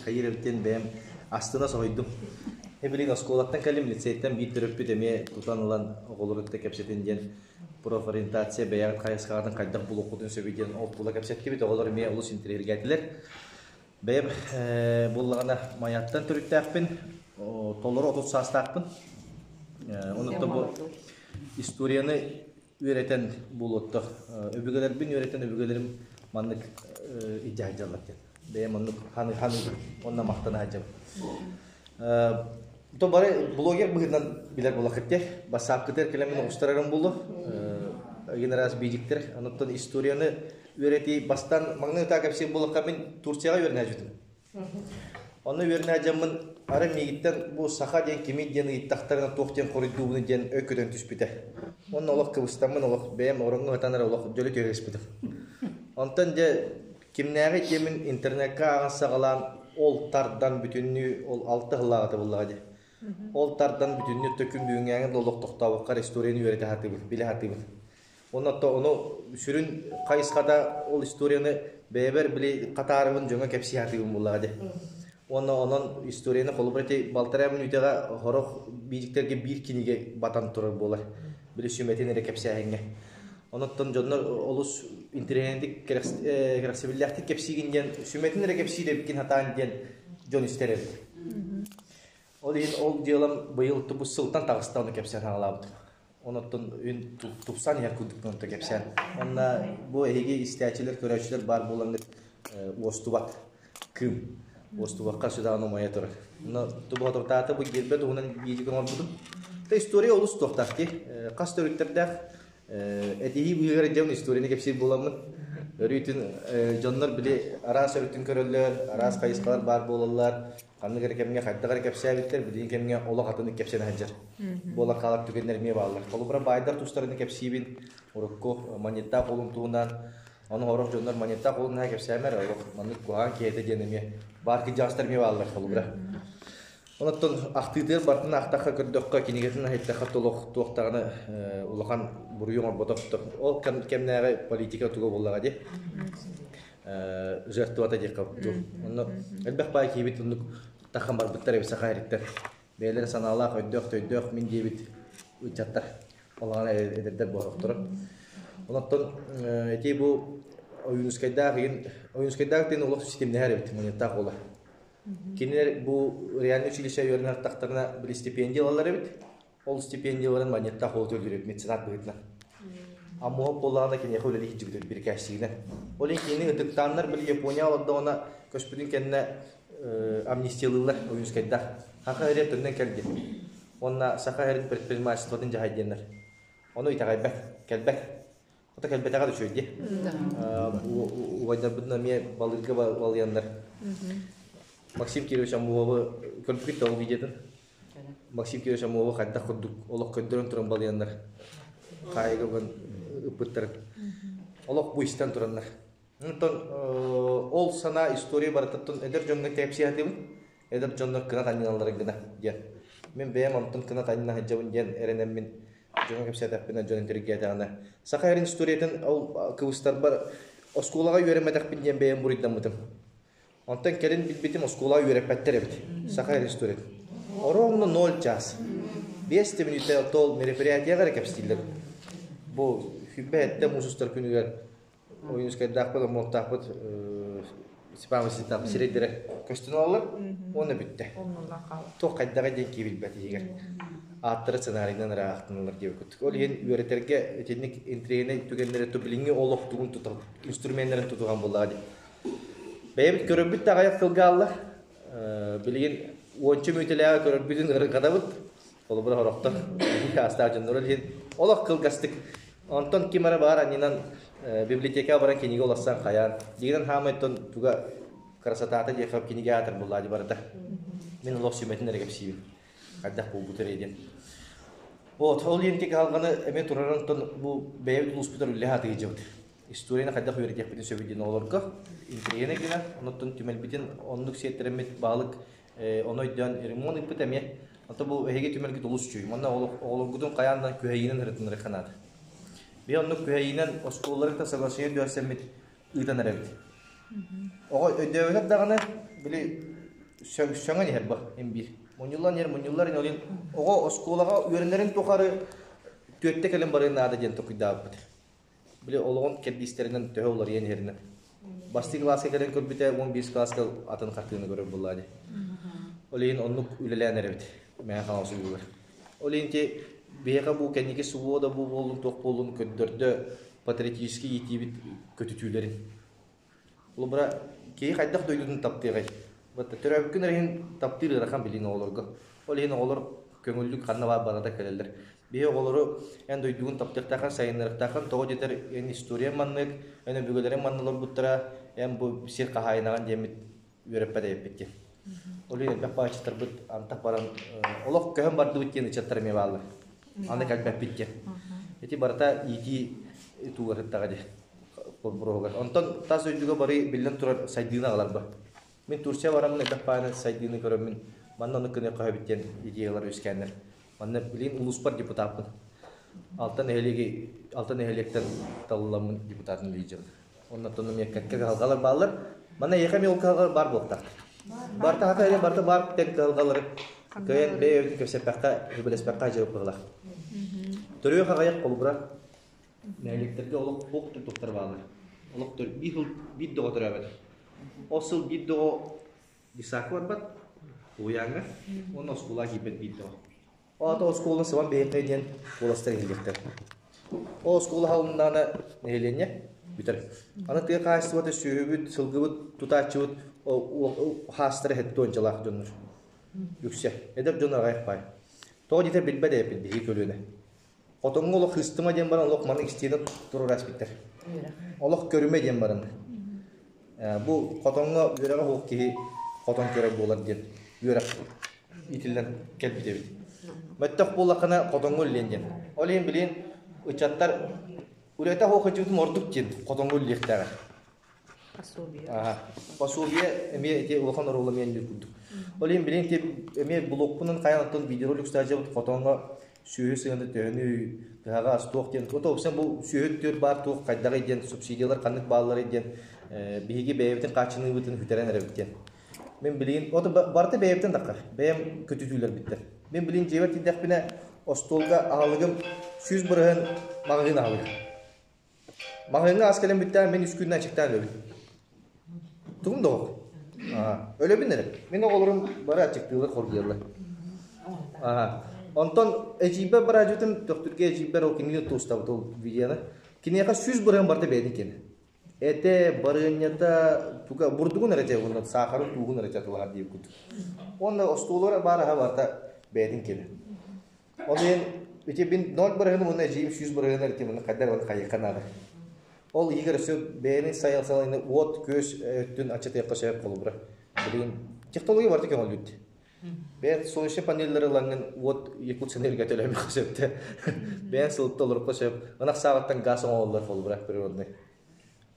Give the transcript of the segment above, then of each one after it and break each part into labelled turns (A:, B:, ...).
A: Хайыр эбиттэн бэйэм астына соһуйдум. Билигин оскуолаттан кэлим, лицейтэн биир төрөппүт эмиэ тутан ылан оҕолору кытта кэпсэтин диэн профориентация бэйэҕит хайысхаҕытын хайдах булуоххутун сөбүй диэн ол тула кэпсэттибит. Оҕолор эмиэ олус интэриэһиргээтилэр. Бэйэм буоллаҕына Майаттан төрүттээхпин, толору 30 саастаахпын. Онон бу историяны үөрэтэн буолуоттах өбүгэлэрбин үөрэтэн өбүгэлэрим маннык илдьэ сылдьаллар диэн. Бэйэм оннук ханы ханы онно махтана сылдьабын. То бары блогер быһыытынан билэр буолаххыт дии. Бассаапкытыгар кэлэн мин оҕустарарым буолуо. Генерас биидиктэр. Онуттан историяны үөрэтии бастаан маҥнай утаа кэпсиир буоллахха мин Турцияҕа үөрэнэ сылдьыбытым. Онно үөрэнэ сылдьаммын арай миигиттэн бу саха диэн кимий диэн ыйыттахтарына туох диэн хоруйдуубунуй диэн өй көтөн түспүтэ. Уонна олох кыбыстаммын олох бэйэм ороҥҥо сытан эрэ олох дьөлө түһэ сыспытым. Онтон дьэ кимнээҕи диэммин интернеккэ ааҕан саҕалаан ол тардан бүтүннүү ол алта сыллааҕыта буоллаҕа дии. Ол тардан бүтүннүү төкүн бүгүҥҥээҥи да олох тохтообокко эрэ историяны үөрэтэ сатыыбын, билэ сатыыбын. Уонна ону сүрүн хайысхата ол историяны бэйэбэр били хатаарыбын дьоҥҥо кэпсии сатыыбын буоллаҕа дии. Уонна онон историяны холобура ити балтараа мүнүүтэҕэ сорох биидиктэргэ биир кинигэ батан турар буолар. Били сүмэтин эрэ кэпсээһиҥҥэ. Онон дьоннор олус интэриэһинэйдик кэрэхсэбиллээхтик кэпсиигин диэн сүмэтин эрэ кэпсиир эбиккин сатаан диэн дьон истэр эбит. Ол иһин ол дьыалам быйыл бу сылтан таҕыста ону кэпсээн саҕалаабытым. Онон үн тупсан иһэр курдук онто кэпсээн. Онно бу эһиги истээччилэр, көрөөччүлэр баар буолаҥҥыт уостубат кыым. Уостубакка сүдаҕын умайа турар. Онно тубуһатуртаата бу гербэ туһунан биидьик оҥорбутум. Та история олус туохтаах дии. Хас төрүттэрдээх этиһии быыһыгар дьон историяны кэпсиир буоламмын өрүүтүн дьоннор били араас өрүтүн көрөллөр, араас хайысхалар баар буолаллар. Ханнык эрэ кэмҥэ хайдах эрэ кэпсээбиттэр, билигин кэмҥэ олох атыннык кэпсэнэ сылдьар. Буолар хаалар түгэннэр эмиэ бааллар. Холобура, баайдар тустарыны кэпсиибин, урукку Манньыттаах уолун туһунан, ону сорох дьоннор Манньыттаах уолун наһаа кэпсээмэр, олох маннык куһаҕан киһи этэ диэн эмиэ баар кырдьаҕастар эмиэ бааллар, холобура. Онон ахтыытыгар барытын аахтахха, көрдөххө, кинигэтин аһыйтахха толох туох даҕаны улахан буруйу оҥорботох. Ол кэмнээҕи политика туга буоллаҕа дии. Жертвата диэххэ дуу. Онно элбэх баай киһибит оннук тахан барбыттар эбит саха эриттэр. Бэйэлэрэ санаалаах, өйдөөх-төйдөөх мин диэбит ыччаттар олаҕана эдэрдэр буолуохтара. Онон ити бу Ойуунускайдаах игин Ойуунускайдаах диэн олох ситимнэһэр эбит Мунньуттаах уола. Кинилэр бу реальный училище үөрэнэр тахтарына били стипендия ылаллар эбит. Ол стипендияларын манньыттаах уол төлүүр меценат быһыытынан. Аммуһап буоллаҕына киниэхэ үлэлии сылдьыбыт бирикээччигинэн. Ол иһин кинини ытыктааннар били Япония олордоҕуна көспүтүн кэннэ амнистиялыыллар Ойуунскайдаах. Саха эрэ төннөн кэл диэн. Уонна Саха эрин предпринимательствотын дьаһай диэннэр. Ону итэҕэйбэт, кэлбэт. Ото кэлбэтэҕэ да үчүгэй дии. Убайдарбытын эмиэ балыырга балыйаннар. Максим Кирович Аммуовы көрбүккүт да ол видеотын? Максим Кирович Аммуовы хайдах курдук олох көрдөрөн туран балыйаннар хаайыга уган ыппыттарын. Олох бу истэн тураннар. Онтон ол санаа история барытыттан эдэр дьоҥҥо кэпсии сатыыбын. Эдэр дьоннор кынат анньыналларын гына диэн. Мин бэйэм онтон кынат анньына сылдьабын диэн эрэнэммин дьоҥҥо кэпсээтэхпинэ дьон интиригээтэҕинэ саха эрин историятын ол кыбыстарбар оскуолаҕа үөрэммэтэхпин диэн бэйэм буруйдаммытым. Онтон кэлин билбитим оскуолаҕа үөрэппэттэр эбит саха эрин историятын. Ровно ноль час. 5 мүнүүтэ ол мероприятиеҕа эрэ кэпсииллэр. Бу сүүрбэ сэттэ муус устар күнүгэр Ойуунускайдаахпыт, Омуоктаахпыт Степан Васильевтаахпыт сирэйдэрэ көстөн ылаллар уонна бүттэ. Туох хайдаҕа диэн киһи билбэт иһигэр. Ааттара сценарийынан эрэ аахтаналлар диэбит. Ол иһин үөрэтэргэ итинник интриэнэй түгэннэри ту билиҥҥи олох тугун тута инструменнарын тутуһан буоллаҕа дии. Бэйэбит көрөрбүт да аҕыйах сылга аалла. Билигин уонча мүнүүтэлээҕи көрөрбүтүн ырыҥхатабыт. Холобура сорохтор аастаах дьоннор иһин олох кылгастык. Онтон ким эрэ баар анньынан библиотекаҕа баран кинигэ уларсан хайаан. Дигинэн хаамайтон туга красотата диэхэ кинигэ аатыр буллаа барыта. Мин олох сүмэтин эрэ кэпсиибин. Хайдах буолбут эрэ диэн. Вот, ол иһин кыһалҕаны эмиэ тураран бу бэйэбит улууспутар үллэһэ атыыдьабыт. Историяны хайдах үөрэтиэхпитин сөбүй диэн оҕолорго интэриэһинэй гына, оннуттан түмэлбитин оннук сиэттэрэммит баалык ону өйдөөн ремонт ыыппыт эмиэ. Онтон бу эһиги түмэлгит олус үчүгэй. Манна оҕолоргутун хайаан да күһэйиинэн ырытыннарыахха наада. Биһи оннук күһэйиинэн оскуолалары кытта соглашение түһэрсэммит ыытан эрэбит. Оҕо өйдөөбөтөх даҕаны били сөҥөн иһэр бу имбиир. Мунньуллан иһэр, мунньуллар иһин олин оҕо оскуолаҕа үөрэнэрин тухары түөртэ кэлин барыан наада диэн толкуйдаабыппыт. Били олоҕун кэрдиистэринэн төһө уларыйан иһэринэн. Бастакы кылааска кэлэн көрбүтэ, 11 кылааска атын хартыына көрөр буоллаа дии. Ол иһин оннук үлэлээн эрэбит. Мэҥэ Хаҥалас улууһугар. Ол иһин ити биһиэхэ бу кэнники СВО да бу буоллун, туох буоллун көрдөрдө патриотическай иитиибит көтүтүүлэрин. Холобура, киһи хайдах дойдутун таптыаҕай? Төрөөбүккүн эрэ иһин таптыыр ыарахан билиин оҕолорго. Ол иһин оҕолор көҥүллүк ханна баар барыта кэлэллэр. Биһи оҕолору эн дойдугун таптыахтааххын, сайыннарыахтааххын, тоҕо диэтэр эн историяҥ маннык, эн өбүгэлэриҥ манна олорбуттара, эн бу сир хаһаайынаҕын диэммит үөрэппэт эбиппит диэн. Ол иһин элбэх бааччыттарбыт антах баран олох көһөн бардыбыт диэн ыччаттар эмиэ бааллар. Аны кэлбэппит диэн. Ити барыта иитии тугар сыттаҕа дии боппуруоһугар. Онтон тас дойдуга бары биллэн турар сайдыыны аҕалар Мин Турция бараммын элбэх баайынан сайдыыны көрөммүн манна ону гыныахха сөбүт диэн идеялар үөскээннэр. Манна билигин улууспар депутаппын. Алтан нэһилиэги Алтан нэһилиэктэн талылламмын депутатын илдьэбин. Оннуттан эмиэ кэккэ кыһалҕалар бааллар. Манна эйиэхэ эмиэ ол кыһалҕалар баар буолуохтаах. Барыта хата эрэ барыта баар тэҥ кыһалҕалары кыайан бэйэ-бэйэбитин кэпсэппэххэ, сүбэлэспэххэ дьарык быһыылаах. Төрүөх аҕыйах холобура нэһилиэктэргэ олох туох туттар бааллар. Олох биир сыл биир доҕо төрөөбөт. Ол сыл биир доҕо десакка барбат, уһуйааҥҥа уонна оскуолаҕа киирбэт биир доҕо. Ол аата оскуоланы сыбан биһиэхэ диэн куоластар иһиллиэхтэр. Ол оскуола аһылыннаҕына нэһилиэнньэ бүтэр. Аны тыа хаһаайыстыбата сүөһүбүт, сылгыбыт, тутааччыбыт хаастара сэттэ уончалаах дьоннор. Үксэ. Эдэр дьон аҕыйах баай. Тоҕо диэтэр билбэт эбиппит биһиги көлүөнэ. Хотоҥҥо олох хыстыма диэн баран олох маны истиэнэ туруора испиттэр. Олох көрүмэ диэн баран. Бу хотоҥҥо үөрэҕэ суох киһи хотон көрөр буолар диэн үөрэх итиллэн кэлбит эбит. Мөттөх буоллаххына хотоҥҥо үллэн диэн. Ол иһин билигин ыччаттар үлэтэ суох ыччатым ордук диэн хотоҥҥо үллиэхтээҕэр.
B: Пособие.
A: Пособие эмиэ ити улахан оруолу эмиэ иннир курдук. Ол иһин билигин ити эмиэ блокпунан хайан оттон видеоролик устаажабыт хотоҥҥо сүөһү сыһыаны төһөнүй, тыһаҕас туох диэн, ото вообще бу сүөһү түөр баар туох хайдаҕый диэн, субсидиялар ханнык баалларый диэн биһиги бэйэбитин хааччыныыбытын сүтэрэн эрэбит диэн. Мин билигин, ото барыта бэйэбитин таххар, бэйэм көтүтүүлэрбиттэр. Мин билигин дьиэбэр тиийдэхпинэ остуолга аһылыгым 100% маҕаһыын аһылыга. Маҕаһыыҥҥа ас кэлэн бүттээн мин үс күнүнэн аччыктаан өлөбүн. Тугум да оһох. Өлөбүн эрэ. Мин оҕолорум бары аччыктыыллар, хоргуйаллар. Онтон эдьиийбэр бараадьытым Төхтүргэ эдьиийбэр ол кинини туустабыт ол видеоны. Киниэхэ 100% барыта бэйэтин киэнэ. Этэ, барыанньата, туга бурдугун эрэ уонна саахарын тууһун эрэ чатылаһар диир курдук. Уонна остуолугар баар аһа барыта бэйэтин киэнэ. Ол иһин ити мин 0% уонна эдьиийим 100% эрэ маны хайдах уонна хайыахха наада. Ол иһигэр өссө бэйэни сайыл салайны уот-күөс өттүн аччатыахха сөп холобура. Билигин технология барыта көҥүллүүт. Бэйэн солнечный панеллары ылаҥҥын уот Якутсэнерго төлөмөххө сөптө. Бэйэн сылытта олорукка сөп. Ынах сааҕыттан газ оҥоһуллар холобура природный.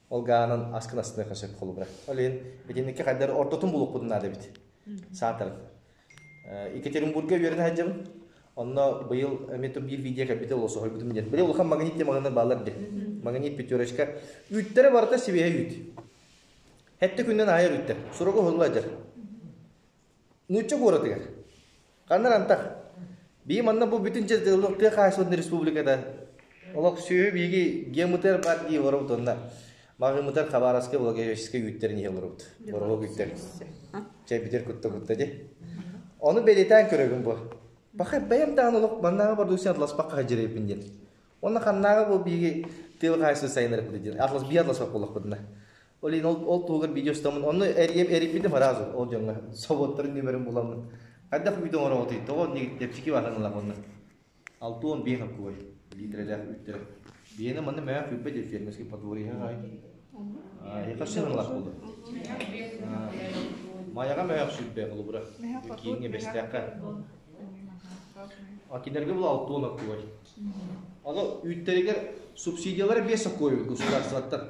A: Ол гаанан аскын астыныахха сөп холобура. Ол иһин итинникке хайдар ортотун булуохпутун наада эбит. Саатарын. Екатеринбурга үөрэнэ сылдьабын. Онно быйыл эмиэ биир видео кэлбитэ олосоһойбутум диэн. Били улахан магнит диэн маҕаһыыннар бааллар дии. Магнит пятерочка. Үүттэрэ барыта сибиэһэй үүт. Хэттэ күннэн аайар үүттэр. Суруга уһулла дьэр. Нуучча куоратыгар. Ханна антах. Бии манна бу бүтүн тыа хаһаайыстыбатын республиката олох сүөһү биһиги гемытыар бар дии олоробут онно. Маҕымытар Хабаровскай Благовещенскай үүттэрин иһэ олоробут. Бороһуок үүттэр. Чэйбитэр кутта-кутта дии. Ону бэлиэтээн көрөбүн бу. Баха бэйэм даҕаны олох маннааҕы продукция атласпакка хадьырайбын диэн. Уонна ханнааҕы бу биһиги тыал хаһаайыстыбатын сайыннарыппыт диэн. Атлас бии атласпак буоллахпытына. Ол иһин ол, ол туһугар видео устаммын, онно эрийэм эрийбитим сразу ол дьоҥҥо. Собуоттарын нүмерин буламмын. Хайдах үүт оҥороҕутуй? Тоҕо чэпчэки баһан ылах онно. 65 оккуой литрэлээх үүттэрэ. Биһиэнэ манна мөөх үүппэ диэн фермерский подворье аҕай. Эһиэхэ сыаналаах буолуо. Майаҕа мөөх сүүрбэ холобура. Кииҥҥэ Бэстээххэ. А кинилэргэ була 60 оккуой. Аны үүттэригэр субсидиялара 5 оккуой государствоттан.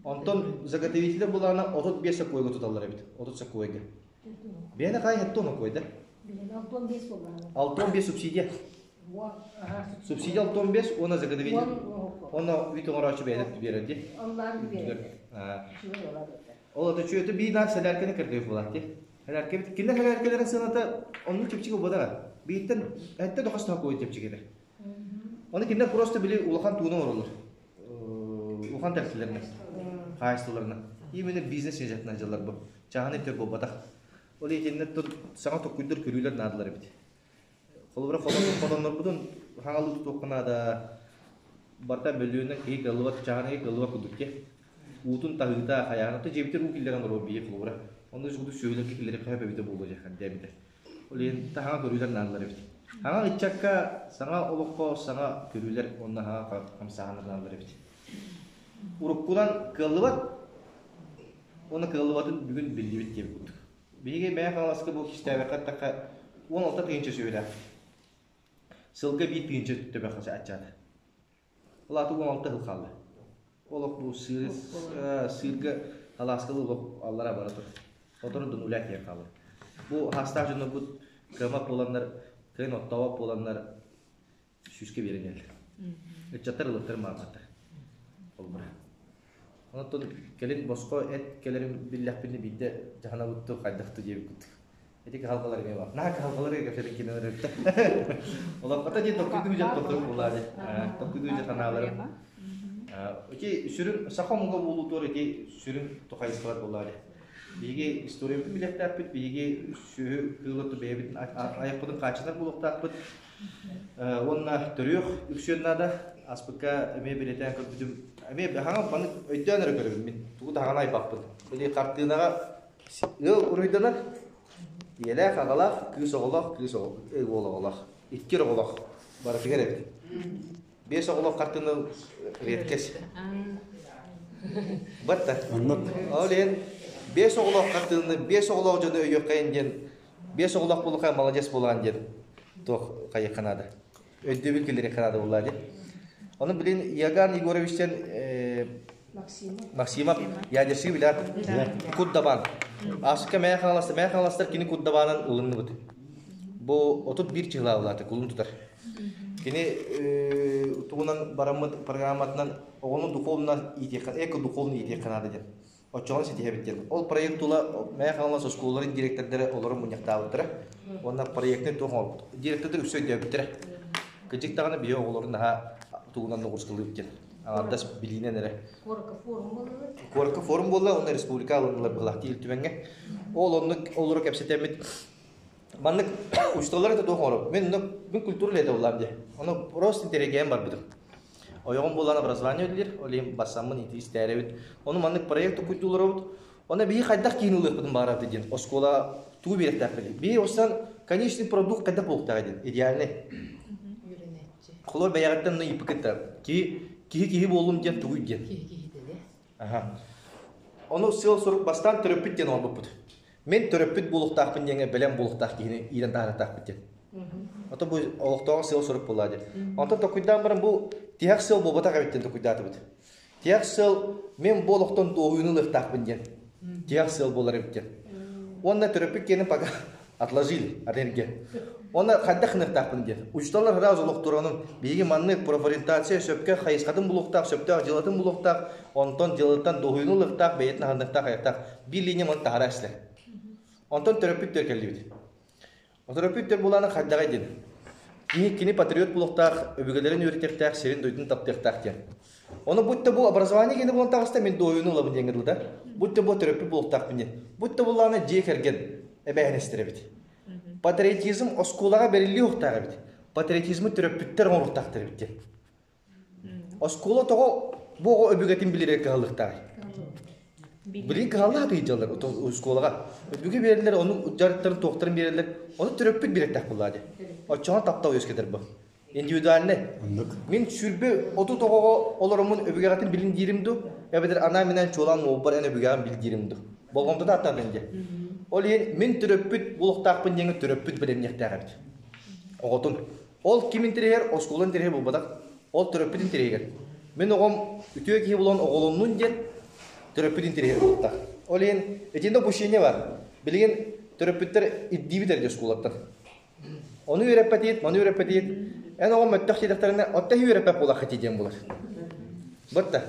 A: Онтон заготовителя булаана 35 сокуойга туталлар эбит. 30 сокуойга. Бэйэне хай хеттон окуой да?
C: 65 буоллаҕа.
A: 65 субсидия. Субсидия 65 уонна заготовитель. Онно үүт оҥорооччу бэйэтэ биэрэр дии.
C: Онлайн биэрэр. Үчүгэй олар этэ.
A: Ол ата үчүгэй биир наар сэлээркэни кэргэйбит буолаат дии. Сэлээркэбит кинилэр сэлээркэлэрин сыаната оннук чэпчэки буолбатаҕа. Бииртэн эттэ да хос таһа чэпчэки этэ. Оны кинилэр просто били улахан тууну оҥороллор. Улахан тэрилтэлэринэн, хаһаайыстыбаларынан. Именно бизнес сюжетынан дьаллар бу. Чааһынай төр буолбатах. Ол итиннэ саҥа токкуйдар көрүүлэр наадалар эбит. Холобура, хотоннорбутун хаҥалыы тутуохха наада. Барыта мөлүйүөнүнэн киһи кыаллыбат, чааһынай кыаллыбат курдук дии. Уутун таһыыта, хайаана, то дьиэбитигэр уу киллэрэн олоруо биһиги холобура. Онно курдук сүөһүлэргэ киллэрэн хайа эбитэ буолуо дьэ диэбитэ. Ол иһин таһаҕа көрүүлэр наадалар эбит. Саҥа ыччакка саҥа олоххо саҥа көрүүлэр уонна саҥа хамсааһыннар наадалар эбит. Уруккунан кыаллыбат уонна кыаллыбатын бүгүн биллибит диэбит курдук. Биһиги Мэҥэ Хаҥаласка бу кистээбэххэ эттэххэ 16 тыһыынча сүөһүлээх. Сылга 1 тыһыынча төбө аччаата. Ол аата 16 сыл хаалла. Олох бу сыыр, сыырга алааскалы олох аллара бара тур. Сотору да нуля тиийэн хаалар. Бу хаастаах дьоннорбут кыаммат буоланнар, кыайан оттообот буоланнар сүүскэ биэрэн иһэллэр. Ыччаттар ылыктарын баҕарбаттар. Холобура. Онтон кэлин босхо эт кэлэрин биллэхпинэ биирдэ дьаһанабыт хайдах да диэбит курдук. Ити кыһалҕалар эмиэ баар. Наһаа кыһалҕалары кэпсэтин кинилэр өттө. Олоххото дии толкуйдуу дьэ толкуй буолаа дии. Толкуйдуу дьэ санааларым. Ити сүрүн саха омуга буолуутугар ити сүрүн тухайыстыбат буолаа дии. Биһиги историябытын билиэхтээхпит, биһиги сүөһү кыылы бэйэбитин айахпытын хааччынар буолуохтаахпыт. Уонна төрүөх үксүөн наада. Аспыкка эмиэ бэлиэтээн көрбүтүм. Эмиэ хаҥан маны өйдөөн эрэ көрөбүн мин. Тугу да хаҥан айбаппын. Били хартыынаҕа ыал уруһуйданар. Ийэлээх, аҕалаах, кыыс оҕолоох, кыыс оҕо, уол оҕолоох. Икки эрэ оҕолоох. Барытыгар эбит. Биэс оҕолоох хартыына редкость. Батта.
D: Оннук.
A: Ол иһин биэс оҕолоох хартыынаны биэс оҕолоох дьону өйүөххэйин диэн биэс оҕолоох буолуохха молодец буолаҕын диэн туох хайыахха наада. Өйдөбүл киллэриэххэ наада буоллаа дии. Ону билин Иоганн Егоровичтан
C: Максимов.
A: Максимов ядерщик билэр Куддабан. Аасыкка Мэйэ Хаҥаластар, Мэйэ Хаҥаластар кини Куддабанын ылынныбыт. Бу 31 чыһылаабылаата кулун тутар. Кини тугунан бараммыт программатынан оҕону духовно иитиэххэ, эко-духовно иитиэххэ наада диэн. Оччоҕо ситиһэбит диэн. Ол проект тула Мэйэ Хаҥалас оскуолаларын директордара олорон мунньахтаабыттара. Уонна проектын туох оҥорбут. Директордар үксэ өйдөөбүттэрэ. Кырдьык даҕаны биһи оҕолорун наһаа тугунан ноҕурскалыыбыт диэн. Аҥардас билиинэн эрэ.
C: Куоракка форум буолла.
A: Куоракка форум буолла, уонна республика ылыннылар быһылаах Ил Түмэҥҥэ. Ол оннук олору кэпсэтэммит маннык учууталлар это туох оҥорор. Мин мин культура үлэтэ буллаам дии. Ону просто интэриэһиргээн барбытым. Ойоҕум буолан образование үлэлиир, ол иһин бассаммын ити истээрэбит. Ону маннык проект токуйдууларобут. Онно биһи хайдах киин ылыахпытын баҕарабыт диэн оскуола тугу биэриэхтээхпитий? Биһи осан конечный продукт хайдах буолуохтааҕый диэн идеальный.
B: Үөрэнээччи.
A: Холобур бэйэҕиттэн ну ыйыппыккыт киһи киһи киһи буоллум диэн тугуй диэн.
B: Киһи киһитэ дии.
A: Аха. Ону сыал-сорук бастаан төрөппүт диэн оҥорбуппут. Мин төрөппүт буолуохтаахпын диэҥҥэ бэлэм буолуохтаах киһини иитэн таһаарыахтаахпыт диэн. Ото бу олохтооҕо сыал-сорук буоллаа диэн. Онтон токуйдаан баран бу тиһэх сыал буолбатах эбит диэн токуйдаатыбыт. Тиһэх сыал мин бу олохтон дуоһуйууну ылыахтаахпын диэн. Тиһэх сыал буолар эбит диэн. Уонна төрөппүт киэнин пока отложили от энергия. Уонна хайдах гыныахтаахпын диэн. Учууталлар сразу олохторонун биһиги маннык профориентация сөпкө хайысхатын булуохтаах, сөптөөх дьыалатын булуохтаах, онтон дьыалаттан дуоһуйууну ылыахтаах, бэйэтин аһыныахтаах, айахтаах биир линия маны таһара эстэр. Онтон төрөппүттэр кэллибит. Төрөппүттэр булааны хайдаҕай диэн. Киһи кини патриот буолуохтаах, өбүгэлэрин үөрэтиэхтээх, сирин-дойдутун таптыахтаах диэн. Ону будто бу образование киһини булан таҕыста мин дуоһуйууну ылабын диэҥҥэ дылы да. Будто бу төрөппүт буолуохтаахпын диэн. Будто буллаҕына дьиэ кэргэн эбээһинэстэр эбит. Патриотизм оскуолаҕа бэриллиэ уохтаах эбит. Патриотизмы төрөппүттэр оҥоруохтаахтар эбит диэн. Оскуола тоҕо бу оҕо өбүгэтин билэрэ кыһаллыахтааҕый? Билигин кыһаллаах ыйдьаллар оскуолаҕа. Өбүгэ биэрэллэр, ону дьарыктарын, туохтарын биэрэллэр. Ону төрөппүт биэрэктээх буоллаҕа дии. Оччоҕо таптал үөскэтэр бу. Индивидуальный.
D: Оннук.
A: Мин 30 оҕоҕо олороммун өбүгэҕитин билин диирим дуу, эбэтэр анаан-минээн чуолаан уолбар эн өбүгэҕин бил диирим дуу. Болҕомтото аттаатын дии. Ол иһин мин төрөппүт буолуохтаахпын диэҥҥэ төрөппүт бэлэмниэхтээх эбит. Оҕотун. Ол ким интэриэһэр, оскуола интэриэһэ буолбатах, ол төрөппүт интэриэһигэр. Мин оҕом үтүө киһи буолан оҕолоннун диэн төрөппүт интэриэһэ буолуохтаах. Ол иһин итиннэ упущение бар. Билигин төрөппүттэр ирдиибит эрэ оскуолаттан. Ону үөрэппэтиит, маны үөрэппэтиит, эн оҕом мөттөх диэтэхтэринэ, отто иһи үөрэппэт буолаххыт диэн буолар. Бытта.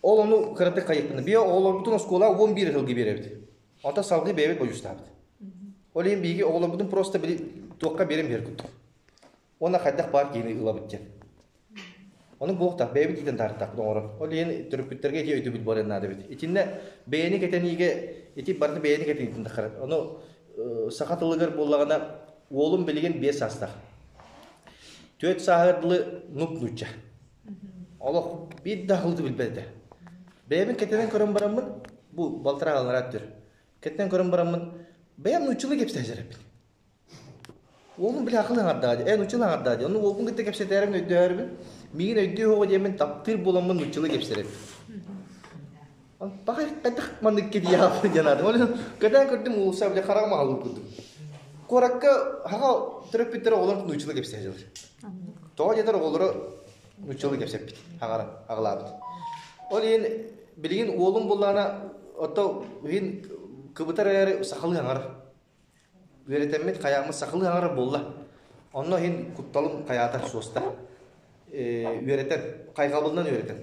A: Ол ону кыратык хайыппына. Биэ оҕолорбутун оскуола 11 сылга биэрэбит. Онтон салгыы бэйэбит бодьуустаабыт. Ол иһин биһиги оҕолорбутун просто били туохха биэрэн биэр курдук. Уонна хайдах баар киһини ылабыт диэн. Ону буолуохтаах, бэйэбит иитэн таһаартаахпыт оҥорон. Ол иһин төрөппүттэргэ ити өйдөбүл барыан наада эбит. Итиннэ бэйэни кэтэниигэ ити барыта бэйэни кэтэниитин таххарар. Ону саха тылыгар буоллаҕына уолум билигин 5 саастаах. 4 сааһыгар дылы нуп-нуучча. Олох биир да аһылыты билбэт этэ. Бэйэбин кэтэнэн көрөн бараммын, бу балтараа аллараа түр. Кэтэнэн көрөн бараммын, бэйэм нууччалыы кэпсэтэ сылдьар Уолум били акыл аҥардаа дии, нууччалыы аҥардаа дии. Ону уолбун кытта кэпсэтээрим өйдөһөрбүн, миигин өйдүө суоҕа диэммин таптыыр буоламмын нууччалыы кэпсэтэрим. Баҕар хайдах маннык кэтиэхэ диэн аатым. Ол иһин кэтээн көрдүм уулусса били хараҕым аҕалыы курдук. Куоракка хаха төрөппүттэрэ оҕолор нууччалыы кэпсэтэ сылдьаллар. Тоҕо диэтэр оҕолоро нууччалыы кэпсэппит, хаҥаран аҕалаабыт. Ол иһин билигин уолум буллаҕына ото иһин кыбытар эрээри сахалыы аҥарар. Үөрэтэммит хайааммыт сахалыы аҥара буолла. Онно иһин кутталым хайаатар суоста. Үөрэтэн, хайҕабылынан үөрэтэн.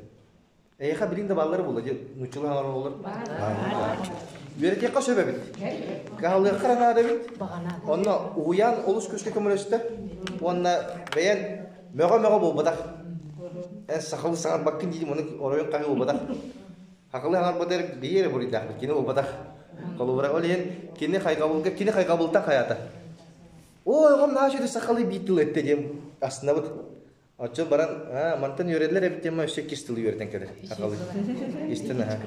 A: Эйиэхэ билин да бааллара буолла дии, нууччалыы аҥара оҕолор. Үөрэтиэххэ сөп эбит. Кыһаллыахха эрэ наада эбит. Онно уһуйаан олус күүскэ көмөлөстө. Уонна бэйэн мөҕө-мөҕө буолбатах. Эн сахалыы саҥарбаккын диим, ону оройун хаһыы буолбатах. Хахылы хаҥарбытыгар биһи эрэ буруйдаахпыт, кини буолбатах. Холобура, ол иһин кини хайҕабылга, кини хайҕабылтан хайаата. Ой, оҕом наһаа үчүгэй сахалыы биир тыл эттэ диэн астынабыт. Оччо баран, аа, мантан үөрэллэр эбит диэн өссө иккис тылы үөрэтэн кэлэр. Хахалы. Истэн аха.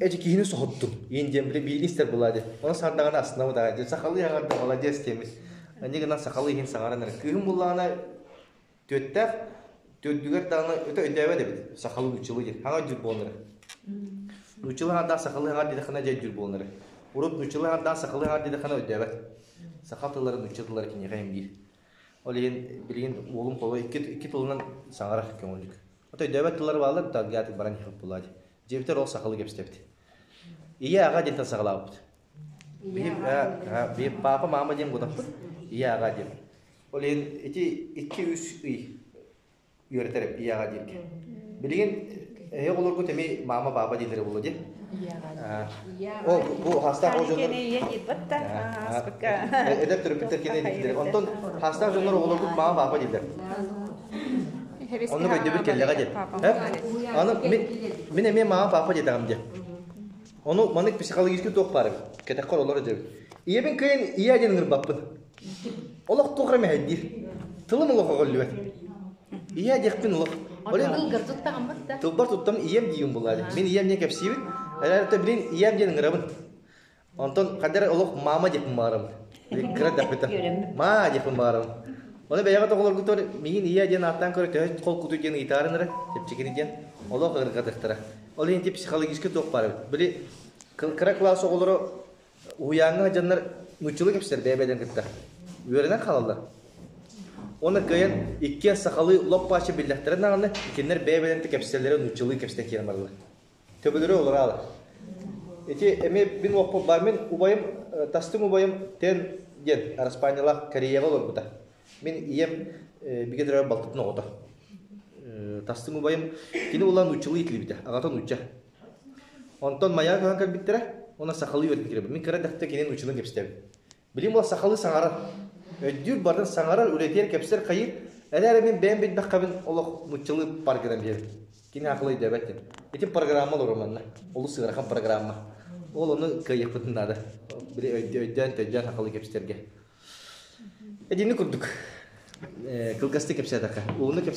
A: Эти киһини соһуттум. Иин диэн били биирин истэр буолаа диэн. Ону сардаҕына астынабыт аҕай. Дьэ сахалыы аҥарда молодец диэммит. Аньы гынан сахалыы иһин саҥаран эрэ. Кыыһым буллаҕына Түөттээх төрдүгэр даҕаны өтө өйдөөбөт эбит сахалыы нууччалыы диэн хаҥа өйдүүр буолан эрэ. Нууччалыы аҥардаах сахалыы аҥар диэтэххинэ дьэ өйдүүр буолан эрэ. Урут нууччалыы аҥардаах сахалыы аҥар диэтэххинэ өйдөөбөт. Саха тыллара нуучча тыллара киниэхэ иһин биир. Ол иһин билигин уолум холо икки тылынан саҥарар көҥүллүк. Ото өйдөөбөт тыллары бааллар таггаатык баран иһэр буолаа дии. Дьиэбитэр ол сахалыы кэпсэтэбит. Ийэ аҕа диэнтэн саҕалаабыппыт. Биһи папа мама диэн буолаппыт. Ийэ аҕа диэн. Ол иһин ити 2-3 ый үөрэтэр ийэҕэ дииргэ. Билигин эһи оҕолоргут эмиэ мама баба дииллэрэ буолуо дии. Ол бу хаастаах оҕо дьоннор эдэр төрөппүттэр кини дииллэр. Онтон хаастаах дьоннор оҕолоргут мама папа дииллэр. Оннук өйдөбүл кэллэҕэ диэн. Аны мин мин эмиэ мама папа диэтэҕим диэн. Ону маннык психологический туох баар эбит. Кэтэххэр олор өйдөбүл. Ийэбин кыайан ийэ диэн ыҥырбаппын. Олох туох эрэ мэһэйдиир. Тылым олох өҕүллүбэт. Ийэ диэхпин олох.
B: Тылгар туттаҕын да?
A: Тылбар туттам ийэм диибин булаа. Мин ийэм диэн кэпсиибин. Эрэ билин ийэм диэн ыҥырабын. Онтон хадара олох мама диэхпин баҕарабын. Кыра дэхпитэ. Маа диэхпин баҕарабын. Оны бэйэҕит оҕолоргутугар миигин ийэ диэн ааттаан көрө төһө холкутуй диэн ыйытаарын эрэ, чэпчэкини диэн олох ыарырҕатыахтара. Ол иһин психологически туох баар эбит. Били кыра класс оҕолоро Уһуйааҥҥа сылдьаннар нууччалыы кэпсэтэр бэйэ-бэйэлэрин кытта. Үөрэнэн хаалаллар. Уонна кыайан иккиэн сахалыы лоп-бааччы биллэхтэрин даҕаны, кинилэр бэйэ-бэйэлэрин кэпсэтэллэрэ нууччалыы кэпсэтэн киирэн бараллар. Төбөлөрө олораалар. Ити эмиэ мин уоппут баар. Мин убайым, тастыҥ убайым Тен диэн Араспаанньалаах Кореяҕа олорбута. Мин ийэм бигэ төрөөбүт балтытын оҕото. Тастыҥ убайым кини улаан нууччалыы иитиллибитэ, аҕата нуучча. Онтон Майаҕа көһөн кэлбиттэрэ уонна сахалыы үөрэтэн киирэбин. Мин кыра эрдэхтэн кинини нууччалыы кэпсэтэбин. Билим буола сахалыы саҥарар. Өйдүүр барытын саҥарар, үлэтигэр кэпсэр хайыыр. Эрээри мин бэйэм билбэххэбин олох нууччалыы пар гынан биэрэбин. Кини акылы өйдөөбөт диэн. Ити программа олорор манна. Олус ыарахан программа. Ол ону кыайыахпытын наада. Били өйдөөн, төйдөөн сахалыы кэпсэтэргэ. Итинник курдук. Кылгастык кэпсээтэххэ. Уһуннук кэпсээ